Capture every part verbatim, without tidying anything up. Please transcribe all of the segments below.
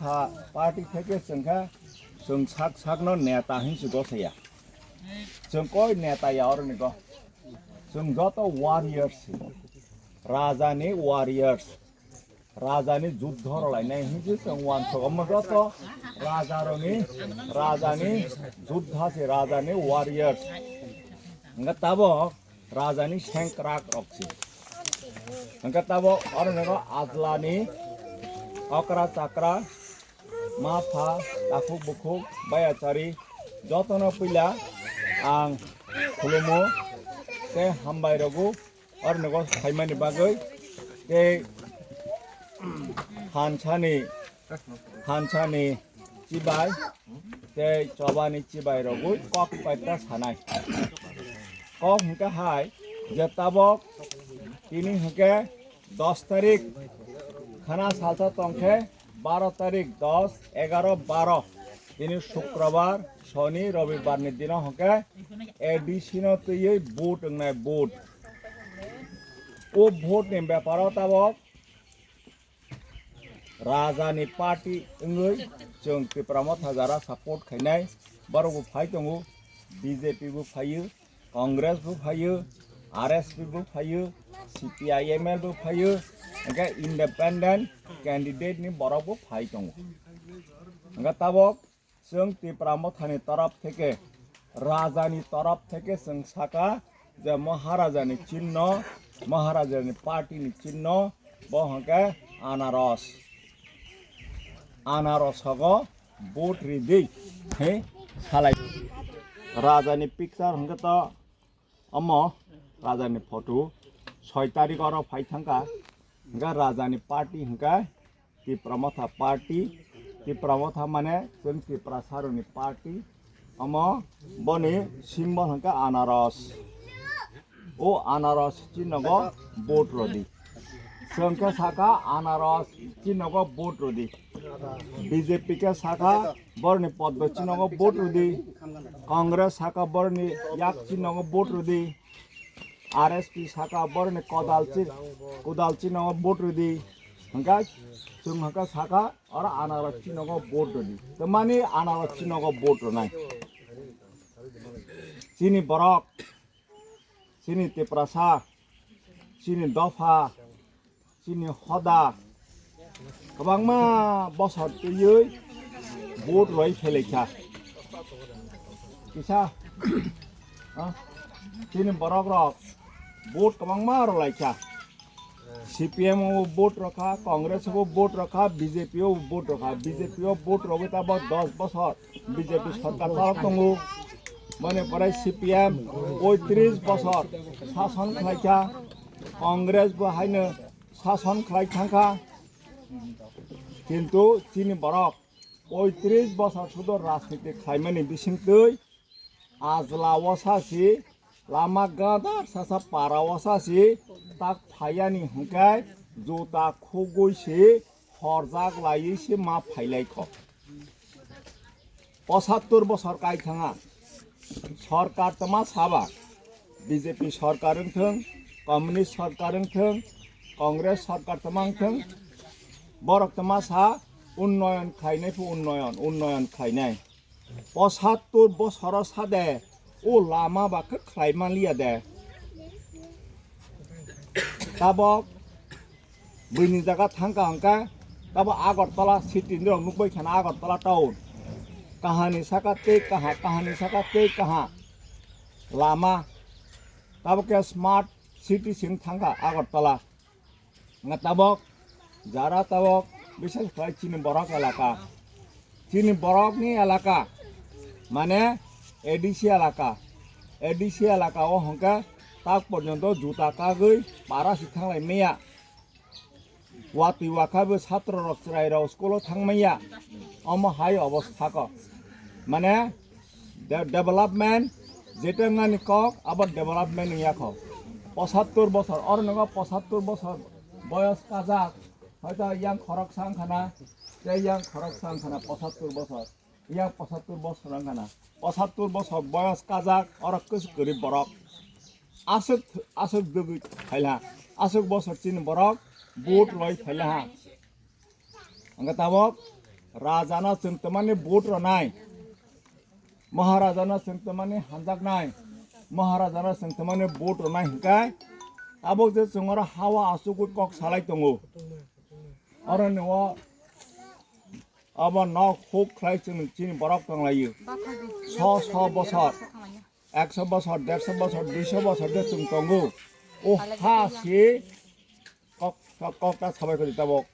Tha party theke chwng kha, chwng sak sakno neta hinwi se gosaya. Chwng koi neta ya oro ni go. Chwng joto warriors se. Raja ni warriors. Raja ni juddho rwlainai hinwi se chwng uansuk omo joto raja roni, raja ni juddha se, raja ni warriors. Hwnkhe tabok raja ni sengkrak rok se. Hwnkhe tabok oro nogo ajla ni okra chakra, ma pha, takhuk bukhuk, bayachari, jotono puila ang khulumo tei hambai rwgo oro nogo phaimani bagwi tei phansani, phansani chibai tei chobani chibai rogwi kok paita sanai. Kok hwnkhe hai je tabok tini hwnkhe dos tarik khana salsa tongkhe baro tarik dos, egaro, baro tini sukrobar, soni, robibar ni dino hwnkhe A D C no twiwi vote wngnai vote. O vote ni beparo tabok raja ni party wngwi chwng Tipra Motha jara support khainai borok bo phai tongo, B J P bo phaio, Congress bo phaio, R S P bo phaio, C P I M L bo phaio, hwnkhe independent candidate ni borok bo phai tongo. Hwnkhe tabok chwng Tipra Mothani torop theke, rajani torop theke chwng saka je Maharajani chinno, Maharajani party ni chinno, bo hwnkhe anaros. Anaros hogo vote ridi, he salai. Rajani picture hwnkhe to omo rajani photo soi tarik oro phai thangkha, hwnkhe rajani party hwnkhe Tipra Motha party, Tipra Motha mane chwng Tiprasarokni party. Omo boni symbol hwnkhe anaros. O anaros chinogo vote rwdi. Chwng khe sakha anaros chinogo vote rwdi. B J P khe sakha borni poddo chinogo vote rwdi. Congress sakha borni yak chinogo vote rwdi. R S P saka borni kodal chi, kodal chino vote rwdi. Hwnkhe chwng hwnkhe saka oro anaros chinogo vote rwdi. Tamani anaros chinogo vote rwnai. Chini borok, chini Tiprasa, chini dopha, chini hoda kwbangma bosor twiwi vote rwi phelaikha. Kisa, ha? Chini borok rok vote kwbangma rwlaikha. C P M o vote rwkha, Congress o vote rwkha, B J P o vote rwkha. B J P o vote rwgwi tabok dos bosor B J P sorkar chalok tongo. Mane pore C P M poitris bosor sason khlaikha. Congress bo haino sason khlai thangkha, kintu chini borok poitris bosor sudo rajniti khlaimani bisingtwi ajla o sasi lama gadar sasa para o sasi tak phayani hwnkhe juta khugwi si horjak laiwi se ma phailaikho. Pochattor bosor kai thanga. Sorkar tma saba, B J P sorkar wngthwng, Communist sorkar wngthwng, Congress sorkar tma wngthwng, borok tma sa unnoyon khlainai phu unnoyon, unnoyon khlainai. Pochattor bosoro sade o lama ba khe khlai manliya de. Tabok buini jaga thangkha hwnkhe tabo Agartala city ni rok nukbai khana Agartala town. Kahani saka tei kaha, kahani saka tei kaha lama. Tabo khe smart city sing thangkha Agartala. Nga tabok jara tabok bises khlai chini borok elaka. Chini borok ni elaka mane A D C elaka. A D C elaka o hwnkhe tak porjonto juta kagwi para si thanglai maya. Watwi wakha bo satro rok chwrai rok school o thang maya. Omo hai obostha ko. Mane de-, development jeta wngani kok abo development wngya kho. Pochattor bosor, oro nogo pochattor bosor boyos kajak, hoito yang khoroksa wngkhana, tei yang khoroksa wngkhana pochattor bosor. Yang pochattor bosor wngkhana. Pochattor bosor boyos kajak, oro kwchwk kwrwi borok. Aswk, aswk dugwi phaila. Aswk bosor chini borok vote roi phaila ha. Hwnkhe tabok Rajano chwng twmani vote rwnai, Maharajano chwng twmani hamjaknai, Maharajano chwng twmani vote rwnai hwnkhe, abo je chwng oro ha-o asugwi kok salai tongo. Oroni o abo nok huk khlai chwng chini borok tonglaio. So so bosor, ekso bosor, derso bosor, duiso bosor je chwng tongo. O ha si kok, kok, kok ta sabai kori tabok.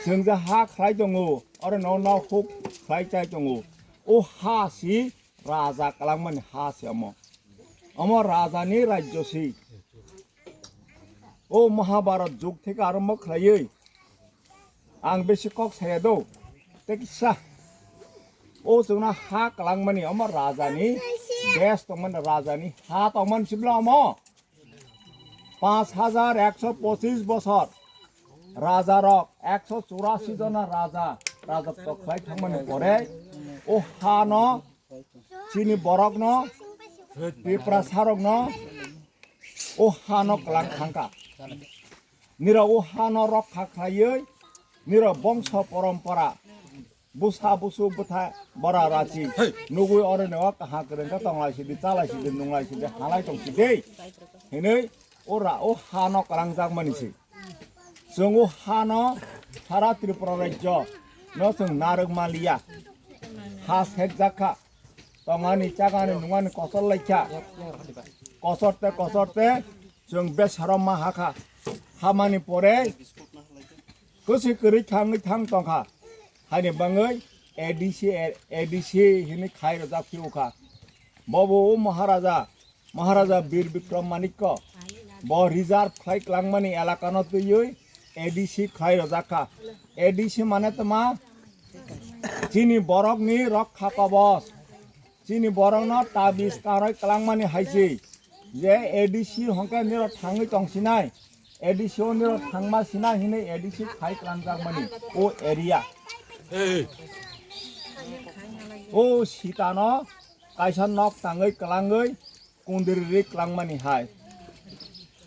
Chwng je ha khlai tongo, oro no, no huk khlai chai tongo. O ha si raja kwlangmani ha si omo. Omo rajani rajyo si. O Mahabharat jug theke arombo khlaiwi ang besi kok saya do. Tei kisa. O chwngno ha kwlangmani omo rajani bes tongmani rajani ha tongmani sibla omo. Panch hajar ekso pochis bosor rajarok, ekso churasi jona raja, rajotw khlai thangmani pore o hano chini borokno, Tiprasarokno o hano kwlang thangkha. Nirok o hano rokha khlaiwi nirok bongso porompora, busa busu bwtha bora rachi nugwi oroni o kaha kwrwng khe tonglai sidi, chalai sidi, nunglai sidi, halai tong sidi hinwi o ra-, o hano kwlangjakmani se. Chwng o hano sara Tripura rajyo no chwng narwk manliya. Ha sekjak kha. Tongani, chagani, nungani kosor laikha. Kosor te, kosor te, chwng besaro ma hakha. Hamani pore kwswi kwrwi thangwi thang tongkha. Haini bangwi A D C, A D C hinwi khai rwjak phiyokha. Bobo o Maharaja, Maharaja Bir Bikram Manikya, bo reserve khlai kwlangmani elakano twiwi A D C khlai rwjakha. A D C mane tma chini borokni rokha kobos. Chini borokno tabis karwi kwlangmani hai se. Je A D C hwnkhe nirok thangwi tong sinai. A D C o nirok thangma sinai hinwi A D C khai kwlangjakmani o area. O sitano kaisa nok tangwi kwlangwi kundri ri kwlangmani hai.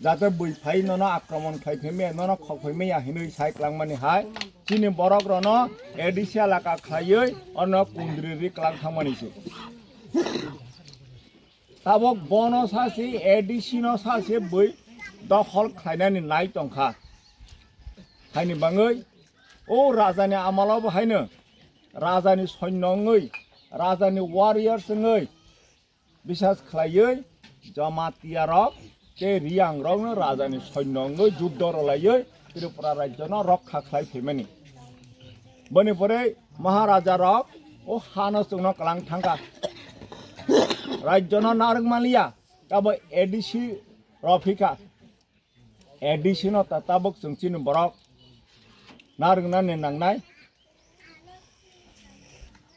Jate bui phai nono akromon khai phai maya, nono khok phai maya hinwi sai kwlangmani hai. Chini borok rono A D C elaka khlaiwi ono kundri ri kwlang thangmani se. Tabok bono sasi A D C no sasi bui dokhol khlainani nai tongkha. Haini bangwi o rajani amalo bo haino rajani soinno wngwi, rajani warriors wngwi, bisas khlaiwi Jamatia rok tei Riang rokno rajani soinno wngwi juddo rwlaiwi Tripura rajyono rokha khlai phaimani. Boni pore Maharaja rok o hano chwngno kwlang thangkha. Rajyono narwk manliya, abo A D C rok phikha. A D C no ta tabuk chwng chini borok narwknani nangnai.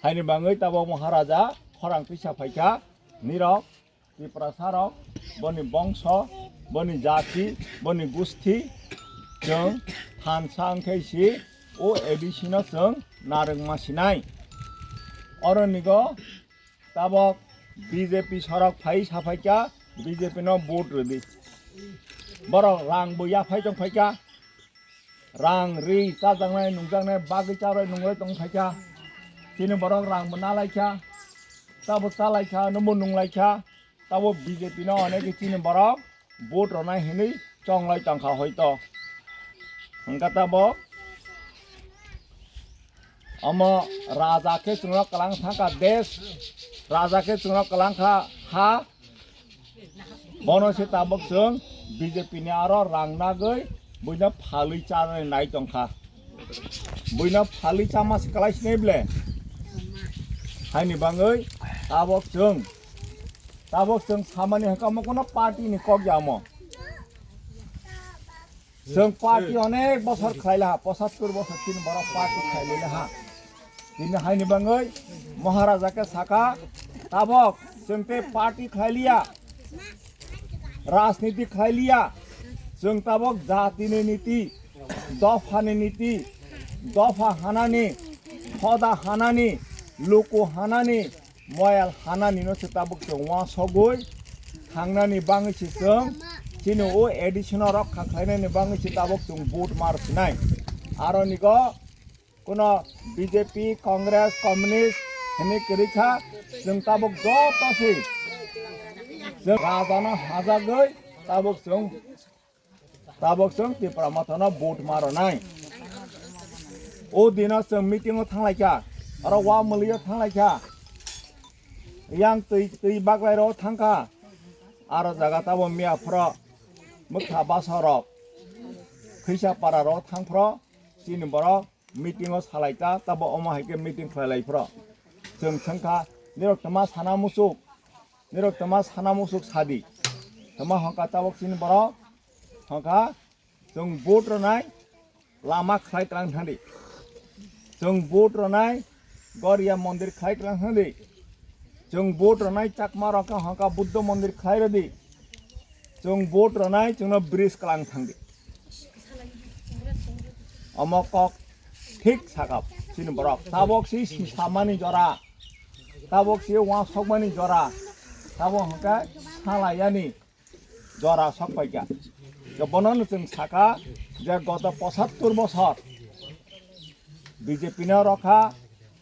Haini bangwi tabuk Maharaja khorang tisa phaikha, nirok Tiprasa rok, boni bongso, boni jati, boni gusti, chwng thansa wngkhe si o A D C no chwng narwkma sinai. Oronigo tabok B J P sorok phai saphaikha, B J P no vote rwdi. Borok rang bo yaphai tong phaikha. Rang ri chajaknai nungjaknai bagwi charwi nungwi tong phaikha. Chini borok rang bo nalaikha. Tabo chalaikha, nobo nunglaikha. Tabo B J P no onek chini borok vote rwnai hinwi chonglai tongkha hoito. Hwnkha tabok omo raja khe chwngno kwlang thangkha desh, raja khe chwngno kwlang kha ha, bono se tabok chwng B J P ni aro rang nagwi buino phalwi chanai nai tongkha. Buino phalwi chama se kwlai sinai ble. Haini bangwi tabok chwng, tabok chwng samani hwnkha omo kono party ni kok ya omo. Chwng party onek bosor khlai laha, pochattor bosor chini borok party khlai laha. Tini haini bangwi Maharaja khe saka, tabok chwng tei party khlai liya, rajniti khlai liya, chwng tabok jatini niti, dophani niti, dopha hanani, hoda hanani, luku hanani, moyal hanani no se tabuk chwng uansugwi thangnani bangwi se chwng chini o A D C no rokha khlainani bangwi se tabuk chwng vote mar sinai. Aronigo Kuno B J P, Congress, Communist hwnwi kwrwi kha, chwng tabuk joto se chwng rajano hajagwi tabuk chwng, tabuk chwng Tipra Mothano vote ma rwnai. O dino chwng meeting o thang lai kha, oro wa mwlwi o thang lai kha, yang twi, twi baglai rok thang kha, aro jaga tabo miya phro, mwkha basa rok, khwisa para rok thang phro, chini borok meeting o salai ta, tabo omo hai khe meeting khlai lai phro. Chwng thang kha, nirok tama sana musuk, nirok tama sana musuk sadi. Tama hwnkha tabuk chini borok, hwnkha chwng vote rwnai lama khlai tlang thangdi. Chwng vote rwnai Goria mondir khlai tlang thangdi. Chwng vote rwnai Chakma rok khe hwnkha Buddha mondir khlai rwdi. Chwng vote rwnai chwngno bridge klang thangdi. Omo kok thik sakap chini borok. Tabok si sisamani jora. Tabok si wansokmani jora. Tabok hwnkhe salayani jora sok paikha. Je bono no chwng saka je goto pochattor bosor B J P no rokha,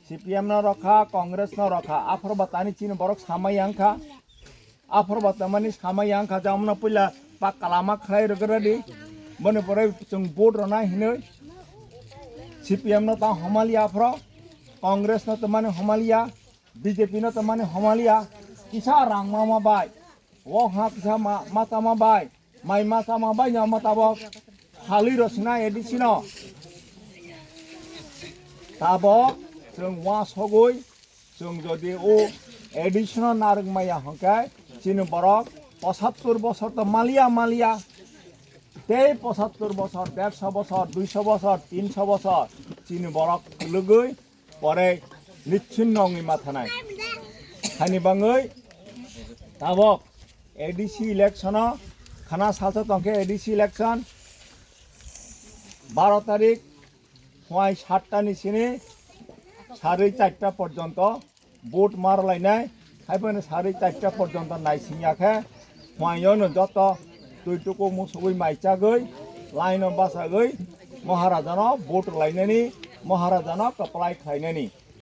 C P M no rokha, Congress no rokha, aphor ba tani chini borok samai yang kha. Aphor ba tamani samai yang kha, jamno puila pakka lama khlai rwgradi. Boni pore chwng vote rwnai hinwi C P M no ta homaliya aphro, Congress no tamani homaliya, B J P no tamani homaliya. Kisa rang mama bai, o ha kisa ma, ma tama bai, mai ma tama bai no ma tabok halwi rosina A D C no. Tabok chwng wa sogwi Chwng jodi o A D C no narwk maya hwnkhe chini borok pochattor bosor to maliya maliya. Tei pochattor bosor, derso bosor, duiso bosor, tinso bosor chini borok kwlwgwi pore nischinno wngwi ma thanai. Hani bangwi tabok A D C election o khana salsa tongkhe A D C election baro tarik Phuai satta ni sini sarwi charta porjonto vote mar lainai, haiphano sarwi charta porjonto naising ya khe, phuai o no joto twi tuku musugwi mai chagwi, line o bachagwi, Maharaja no vote lainani, Maharaja no kwplai khlainani.